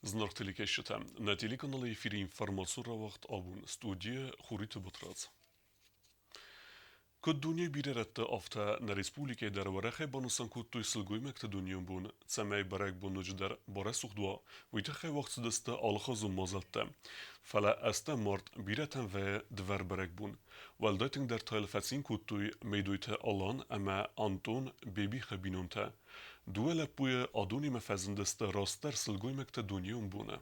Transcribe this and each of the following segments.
Зынаргъ телекӕсджытӕ, нӕ телеканалы эфиры информацион рауагъд абон студийы Хуриты Батрадз. Куыд дунейы бирӕ рӕтты, афтӕ нӕ республикӕйы дӕр уӕрӕхӕй банысан кодтой сылгоймӕгты дунеон бон, цӕмӕй бӕрӕгбон ноджыдӕр барӕсугъд уа, уый тыххӕй уагъд цыдысты алыхуызон мадзӕлттӕ. Фӕлӕ ӕстӕм март бирӕтӕн вӕййы дывӕр бӕрӕгбон. Уӕлдай тынгдӕр та йыл фӕцин кодтой Медойты Алан ӕмӕ Антон Бебихы бинонтӕ. Дыууӕ лӕппуйы адонимӕ фӕзындысты растдӕр сылгоймӕгты дунеон боны.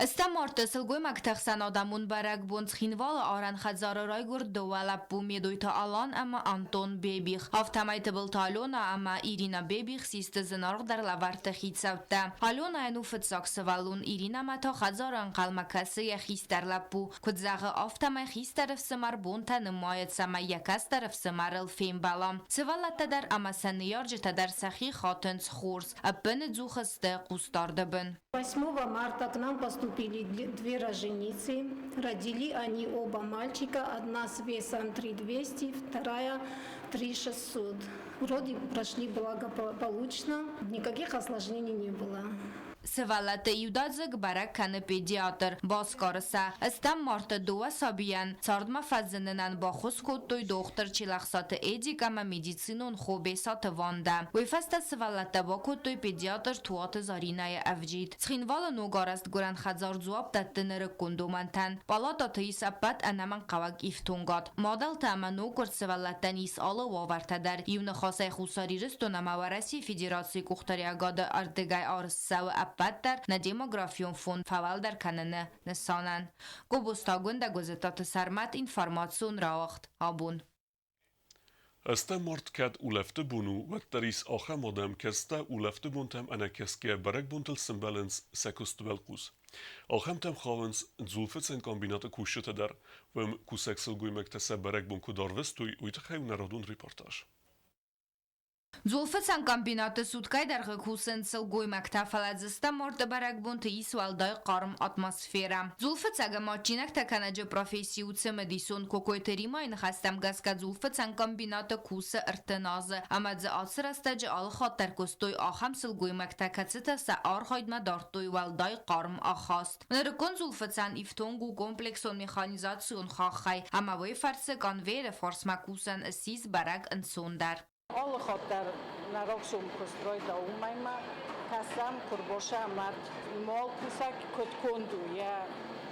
Ӕстӕм марты сылгоймӕгты хсӕн адӕмон бӕрӕгбон Цхинвалы арӕн хӕдзары райгуырд дыууӕ лӕппу Медойты Алан ӕмӕ Антон Бебих. Афтӕмӕй Тыбылты Алена ӕмӕ Ирина Бебих систы зынаргъдӕр лӕвӕртты хицӕуттӕ. Аленайӕн у фыццаг сывӕллон, Иринӕмӕ та хӕдзары ӕнхъӕлмӕ кӕсы йӕ хистӕр лӕппу. Куыд зӕгъы, афтӕмӕй хистӕр ӕфсымӕр бонтӕ нымайы, цӕмӕй йӕ кӕстӕр ӕфсымӕрыл фембӕла. Сывӕллӕттӕ дӕр ӕмӕ сӕ ныййарджытӕ дӕр сӕхи хатынц хорз, ӕппыныдзух сты хъусдарды бын. 8 марта к нам поступили две роженицы. Родили они оба мальчика. Одна с весом 3200, вторая 3600. Роды прошли благополучно, никаких осложнений не было. Сывӕллӕтты иудадзыг бӕрӕг кӕны педиатр, басгары сӕ. Стӕм марты дыууӕ сабийӕн цардмӕ фӕзынынӕн баххуыс кодтой дохтыр Чилӕхсаты Эдик ӕмӕ медицинон хо Бесаты Вандӕ. Уый фӕстӕ сывӕллӕттӕ бакодтой педиатр Туаты Заринӕйы ӕвджид. Цхинвалы ногарӕзт гуырӕн хӕдзар дзуапп дӕтты нырыккон домӕнтӕн. Палатӕты ис ӕппӕт ӕнӕмӕнгхъӕуӕг ифтонгад. Мадӕлтӕ ӕмӕ ноггуырд сывӕллӕттӕн ис алы уавӕртӕ дӕр. Иу ныхасӕй Хуссар Ирыстон ӕмӕ Уӕрӕсейы Федерацийы къухдариӕгады ӕрдыгӕй арызт цӕуы ӕппӕт дӕр нӕ демографион фонд фӕуӕлдӕр кӕныны нысанӕн. Гобозты Агуындӕ Гуызытаты Сӕрмӕт информацион рауагъд абон. Ӕстӕм март кӕд улӕфты бон у, уӕддӕр ис ахӕм адӕм, кӕцытӕ улӕфты бонтӕм ӕнӕкӕсгӕ бӕрӕгбонтыл сӕмбӕлынц сӕ куысты уӕлхъус. Ахӕмтӕм хауынц дзулфыцӕн комбинаты кусджытӕ дӕр. Уым кусӕг сылгоймӕгтӕ сӕ бӕрӕгбон куыд арвыстой, уый тыххӕй у народон репортаж. Дзулфыцӕн комбинаты суткӕйы дӕргъы кусынц сылгоймӕгтӕ, фӕлӕ дзы стӕм марты бӕрӕгбонты ис уӕлдай хъарм атмосферӕ. Дзулфыцӕг ӕмӕ адджинӕгтӕ кӕнӕджы професси у цымыдисон. Кокойты Римайы ныхӕстӕм гӕсгӕ дзулфыцӕн комбинаты кусы 30 азы, ӕмӕ дзы ацы рӕстӕджы алы хатт дӕр куыстой ахӕм сылгоймӕгтӕ, кӕцытӕ сӕ архайдмӕ дардтой уӕлдай хъарм ахаст. Нырыккон дзулфыцӕн ифтонг у комплексон механизацион хаххӕй, ӕмӕ уый фӕрцы конвейеры фарсмӕ кусӕн ссис бӕрӕг ӕнцондӕр. Алы хатт дӕр нӕ рагсом куыст райда, уымӕй ма кӕсӕм, куы рбоса мард. Мал кусӕг куыд конд у, йӕ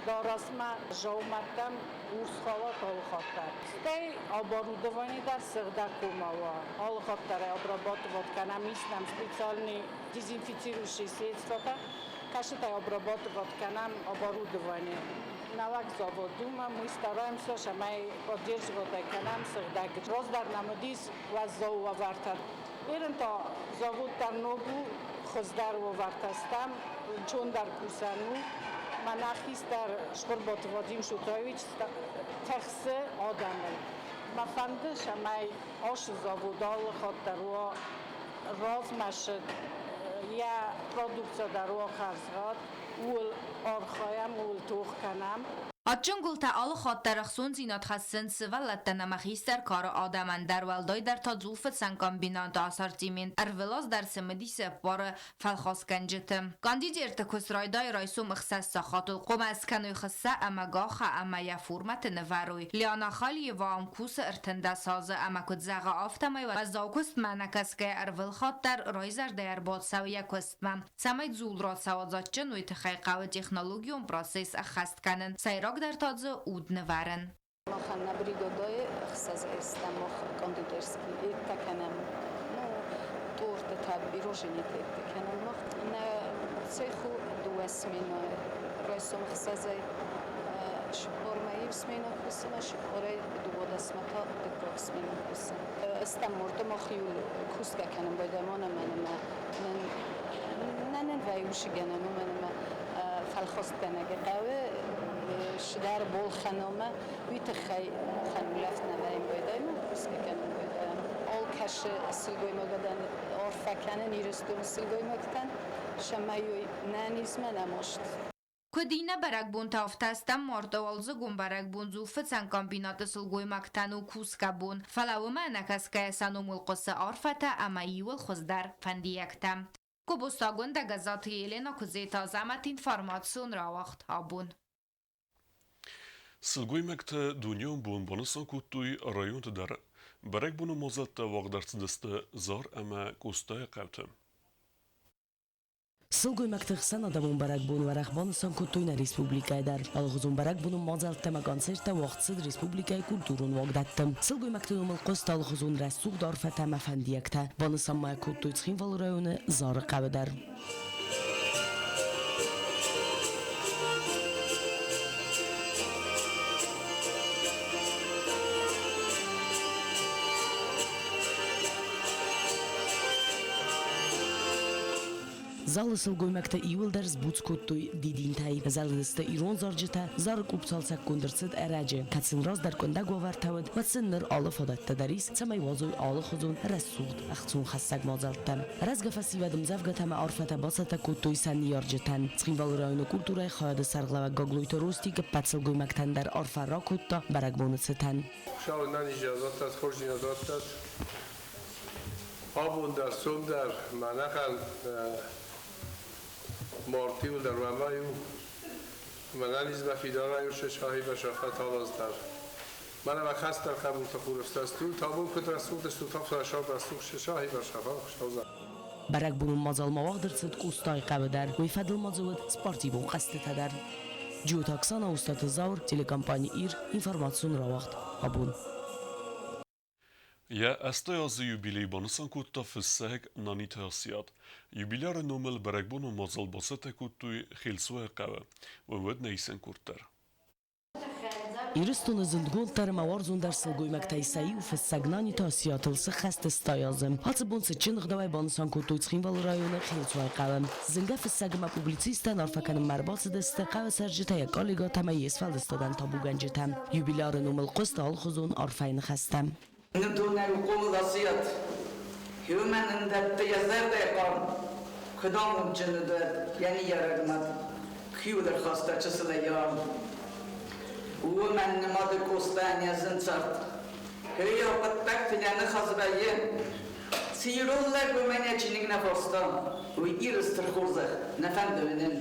дарӕсмӕ дзаумӕттӕм урс халат алы хатт дӕр. Стӕй оборудовани дӕр сыгъдӕг хъуамӕ уа. Алы хатт дӕр ӕй обрабатывать кӕнӕм, ис нӕм специальный дезинфицирующие средствотӕ, кӕцытӕй обрабатывать кӕнӕм оборудование. Нӕуӕг завод уымӕ мы стараемся, цӕмӕй поддерживать кӕнӕм сыгъдӕг. Раздӕр нӕм уыдис уӕззау уавӕртӕ. Ерын та завод дӕр ног у, хуыздӕр уавӕртӕ стӕм, ӕнцондӕр кусӕн у. Мӕнӕ хистӕр Цхуырбаты Вадим Шутаевич тӕхсы адӕмыл. Мӕ фӕнды, цӕмӕй ацы завод алы хатт дӕр уа размӕцыд, йӕ продукци дӕр уа хӕрзгъӕд, ууыл архайӕм, ууыл тох кӕнӕм. Адджын гуылтӕ алы хатт дӕр ӕхцондзинад хӕссынц сывӕллӕттӕн ӕмӕ хистӕр кары адӕмӕн дӕр, уӕлдайдӕр та дзулфыцӕн комбинаты ассортимент ӕрвылаз дӕр цымыдисы ӕппары фӕлхасгӕнджыты. Кондитерты куыст райдайы райсом ӕхсӕз сахатыл, хъуамӕ скӕной хыссӕ ӕмӕ гахӕ ӕмӕ йӕ формӕты нывӕрой. Лиана Халиева ам кусы 13 азы ӕмӕ куыд зӕгъы, афтӕмӕй уӕззау куыстмӕ ӕнӕкӕсгӕйӕ ӕрвылхатт дӕр райзӕрдӕйӕ ӕрбацӕуы йӕ куыстмӕ. Цӕмӕй дзул рацӕуа дзаджджын, уый тыххӕй хъӕуы технологион процесс ӕххӕст кӕнын, сӕйрагдӕр та дзы уд нывӕрын. Махӕн нӕ бригадӕйы ӕхсӕз ӕстӕм мах кондитерский еттӕ кӕнӕм, ну, тортытӕ, пироженитӕ еттӕ кӕнӕм мах. Нӕ цех у дыууӕ сменӕйы. Райсом ӕхсӕзӕй цыппормӕ иу сменӕ кусӕм, цыппорӕй дыууадӕсмӕ та дыккаг сменӕ кусӕм. Ӕстӕм морты мах иу кусгӕ кӕнын байдайӕм ӕмӕ нӕ нын вӕййы усгӕнӕн, уымӕн ӕмӕ фӕлхастгӕнӕги хъӕуы цыдӕр болхӕномӕ, уый тыххӕй махӕн улӕфт нӕ вӕййы байдайӕм, кусгӕ кӕнын байдайӕм. Алкӕцы сылгоймагадӕн арфӕ кӕнын Ирыстоны сылгоймӕгтӕн, цӕмӕй уый нӕ низмӕ нӕ маст. Куыд иннӕ бӕрӕгбонтӕ, афтӕ стӕм марты уалдзыгон бӕрӕгбон дзулфыцӕн комбинаты сылгоймӕгтӕн у кусгӕ бон, фӕлӕ уымӕ ӕнӕкӕсгӕйӕ сӕ номыл хъуысы арфӕтӕ ӕмӕ иуыл хуыздӕр фӕндиӕгтӕ. Гобозты Агуындӕ, Гӕззаты Елена, Куыдзеты Азӕмӕт, информацион рауагъд абон. Сылгоймӕгтӕ дунеон бон банысан кодтой районты дӕр. Бӕрӕгбоны мадзӕлттӕ уагъд ӕрцыдысты Зар ӕмӕ Къостайы хъӕуты. Сылгоймӕгты хсӕн адӕмон бӕрӕгбон уӕрӕх банысан кодтой нӕ республикӕйы дӕр. Алыгъуызон бӕрӕгбонон мадзӕлттӕ ӕмӕ концерттӕ уагъд цыд республикӕйы культурон уагдӕтты. Сылгоймӕгты номыл хъуыст алыгъуызон рӕсугъд арфӕтӕ ӕмӕ фӕндиӕгтӕ. Банысан ма кодтой Цхинвалы районы Зары хъӕуы дӕр. Залы сылгоймӕгтӕ иуылдӕр сбуц кодтой дидинтӕй. Зӕлыдысты ирон зарджытӕ, зары къупп цалцӕггонд ӕрцыд ӕрӕджы. Кӕд сын раздӕр къуындӕг уавӕртӕ уыд, уӕд сын ныр алы фадӕттӕ дӕр ис, цӕмӕй уадзой алыхуызон рӕсугъд, ӕхцонхӕссӕг мадзӕлттӕ. Рӕзгӕ фӕсивӕд ӕмдзӕвгӕтӕ ӕмӕ арфӕтӕ бацӕттӕ кодтой сӕ ныййарджытӕн. Цхинвалы районы культурӕйы хайады сӕргълӕууӕг Гаглойты Ростик ӕппӕт сылгоймӕгтӕн дӕр арфӕ ракодта бӕрӕгбоны цытӕн. Хуыцау ӕнӕниздзинад раттӕд, хорздзинад раттӕд. Абон дӕр, сом дӕр мӕнӕхъӕн мартъиуыл дӕр уӕмӕй у. Мӕнӕнизмӕ фидарӕй сӕхи сӕхӕт алаздӕр. Мӕнӕ мӕ хӕстӕр хъӕбултӕ хурӕфтӕстут, абон куыд рӕсугъд стут, афтӕ рӕсугъд сӕхи сӕхӕ Бӕрӕгбонон мадзалмӕ уагъд ӕрцыд Къостайы хъӕуы дӕр. Уый фӕдыл ма дзы уыд спортивон хъӕзтытӕ дӕр. Джиоты Оксана, Устаты Зауыр, телекомпани «Ир», информацион рауагъд «Абон». Йӕ 80 азы юбилей банысан кодта фыссӕг Наниты Асиат. Юбиляры номыл бӕрӕгбонон мадзал бацӕттӕ кодтой Хелцуайы хъӕуы. Уӕд нӕ исӕн коддӕр. Ирыстоны зындгонддӕр ӕмӕ уарзондӕр сылгоймӕгтӕй сӕ иу фыссӕг Наниты Асиатыл сыххӕст 80 азы. Ацы бон цытджын ӕгъдауӕй банысан кодтой Цхинвалы районы Хелцуайы хъӕуы. Зынгӕ фыссӕг ӕмӕ публицисттӕн арфӕ кӕнынмӕ ӕрбацыдысты хъӕуы цӕрджытӕ, йӕ коллегӕтӕ ӕмӕ йе сфӕлдыстадӕн табугӕнджытӕ. Юбиляры номыл хъуыст алыхуызон арфӕйы ныхӕстӕ. Ныдонӕй хъомыл Асиат. Уымӕн ын дӕтты йӕ зӕрдӕйы хъарм, куыд амондджын уыд йӕ ныййарӕг мад, хиуыл ӕрхаста чысылӕй йӕ арм. Уымӕн нымады Къостайӕн йӕ зын цард. Йӕ хъуыддӕгты йӕ ныхас вӕййы, цы ирон лӕг уымӕн йӕ чиныг нӕ фарста, уый Иры стыр хорзӕх нӕ фӕнды уынын.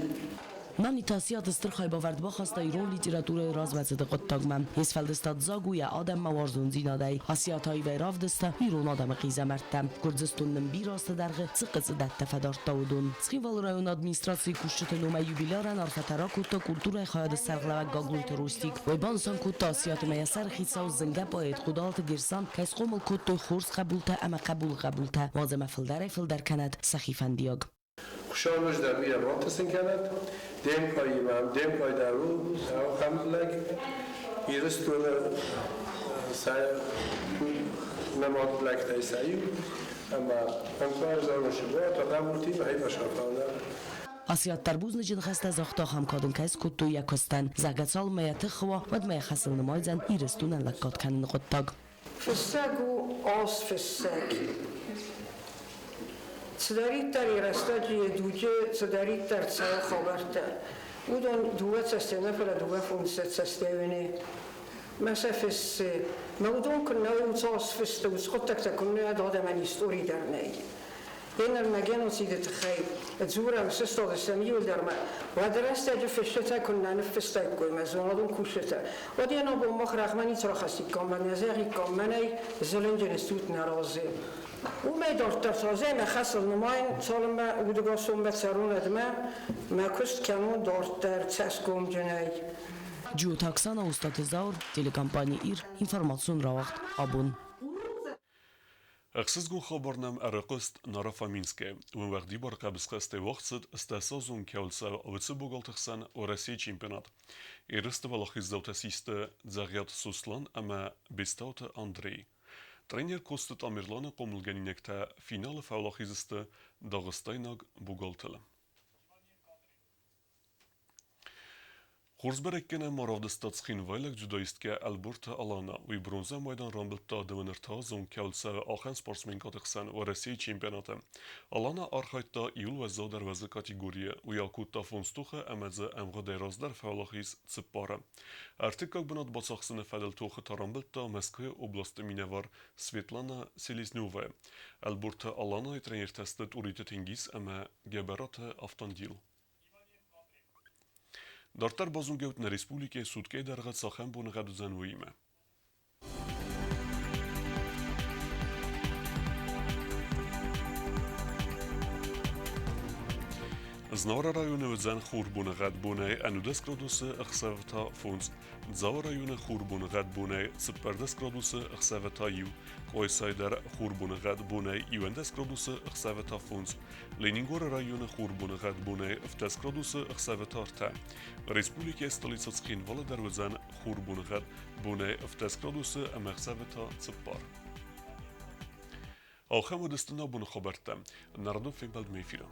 Наниты Асиаты стыр хайбавӕрд бахаста ирон литературӕйы размӕцыды хъуыддагмӕ. Йе сфӕлдыстад дзаг у йӕ адӕммӕ уарзондзинадӕй. Асиат аивӕй равдыста ирон адӕмы хъизӕмӕрттӕ. Гуырдзыстон нын бирӕ азты дӕргъы цы хъыцъыдӕттӕ фӕдардта, уыдон. Цхинвалы районы администрацийы кусджыты номӕй юбилярӕн арфӕтӕ ракодта культурӕйы хайады сӕргълӕууӕг Гаглойты Ростик. Уый банысан кодта, Асиаты ӕмӕ йӕ сӕрыхицау зынгӕ поэт Хъуыдалты Герсан кӕй схъомыл кодтой хорз хъӕбултӕ ӕмӕ хъӕбулы хъӕбултӕ, уадз ӕмӕ фылдӕрӕй-фылдӕр кӕнӕд сӕхи фӕндиаг. Хуыцау дӕр бирӕ бантысын кӕнӕд, де мкъайимӕ, де мкъай дӕр у ахӕм лӕг. Ирыстоны сӕ нымад лӕгтӕй сӕ иу, ӕмӕ ӕмкъай сывӕллӕттӕ хъӕбултимӕ хибасафтау нӕ. Асиат дӕр бузныджы ныхӕстӕ загъта, ахӕм кад ын кӕй скодтой йӕ куыстӕн. Зӕгъгӕ, цалынмӕ йӕ тых уа, уӕдмӕ йӕ хӕсыл нымайдзӕн Ирыстонӕн лӕггад кӕныны хъуыддаг. Фыссӕг у азфыссӕг. Цыдӕриддӕр йӕ рӕстӕджы йӕ дуджы цыдӕриддӕр цӕуы хабӕрттӕ, уыдон дыууӕ цӕстӕй нӕ, фӕлӕ дыууӕ фондзсӕдӕ цӕстӕй уыны. Мӕ сӕ фыссы. Мӕ уыдон куыннӕ уыцы азфысты, уыцы хъуыддӕгтӕ куыннӕ адӕмӕн истори дӕр нӕй. Еныр нӕ геноциды тыххӕй дзурӕм, сыстадыстӕм иуылдӕр ма. Уӕды рӕстӕджы фысджытӕ куыннӕ ныффыстаиккой мӕ зонадон кусджытӕ, уӕд йӕ ногбон мах рӕгъмӕ ницы рахӕссиккам, мӕ нӕ зӕгъиккам, мӕнӕй зылынджын стут нӕ разы. Уымӕй дарддӕр та ӕмӕ хӕсыл нымайын, цалынмӕ удӕгасонмӕ цӕрон ӕдмӕ, мӕ куыст кӕнон дарддӕр цӕсгомджынӕй. Джиоты Оксана, Устаты Заур, телекомпани «Ир», информацион рауагъд «Абон». Ӕхсызгон хабар нӕм ӕрыхъуыст Наро-Фоминскӕй. Уым уӕгъдибар хъӕбысхӕстӕй уагъд цыд стӕсазон кӕуыл цӕуы уыцы богалты хсӕн Уӕрӕсейы чемпионат. Ерысты уӕлахиздзаутӕ систы Дзӕгъиаты Сослан ӕмӕ Бестауты Андрей. Тренер Коцты Тамерланы хъомылгӕнинӕгтӕ финалы фӕуӕлахиз сты дагъыстайнаг богалтыл. Хорз бӕрӕггӕнӕн ма равдыста цхинвайлаг дзюдоисткӕ Ӕлборты Алана. Уый бронзӕ майдан рамбылдта 23-азон кӕуылцӕуы ахӕм спортсменкӕты хсӕн Уӕрӕсейы чемпионаты. Алана архайдта иууыл уӕззаудӕр уӕзы категорийы. Уый акодта фондз тохы ӕмӕ дзы ӕмгъуыдӕй раздӕр фӕуӕлахиз цыппары. Ӕртыккаг бынат бацахсыны фӕдыл тохы та рамбылдта Мӕскуыйы областы минӕвар Светлана Селезнева. Ӕлборты Аланайы тренертӕ сты Тъуриты Тенгиз ӕмӕ Гӕбӕраты Автандил. Дарддӕр базонгӕут нӕ республикӕйы суткӕйы дӕргъы цахӕм боныгъӕд уыдзӕн, уыимӕ. Знауыры районы уыдзӕн хурбоныгъӕд бонӕй 11 градусы, ӕхсӕв та фондз. Дзауы районы хурбоныгъӕд бонӕй 14 градусы, ӕхсӕвы та иу. Къуайсайы дӕр хурбоныгъӕд бонӕй 11 градусы, ӕхсӕвы та фондз. Ленингоры районы хурбоныгъӕд бонӕй 7 градусы, ӕхсӕвы та ӕртӕ. Республикӕйы столицӕ Цхинвалы дӕр уыдзӕн хурбоныгъӕд бонӕй 7 градусы ӕмӕ ӕхсӕвы та цыппар. Ахӕм уыдысты нӕ боны хабӕрттӕ. Народон фембӕлдмӕ эфиры.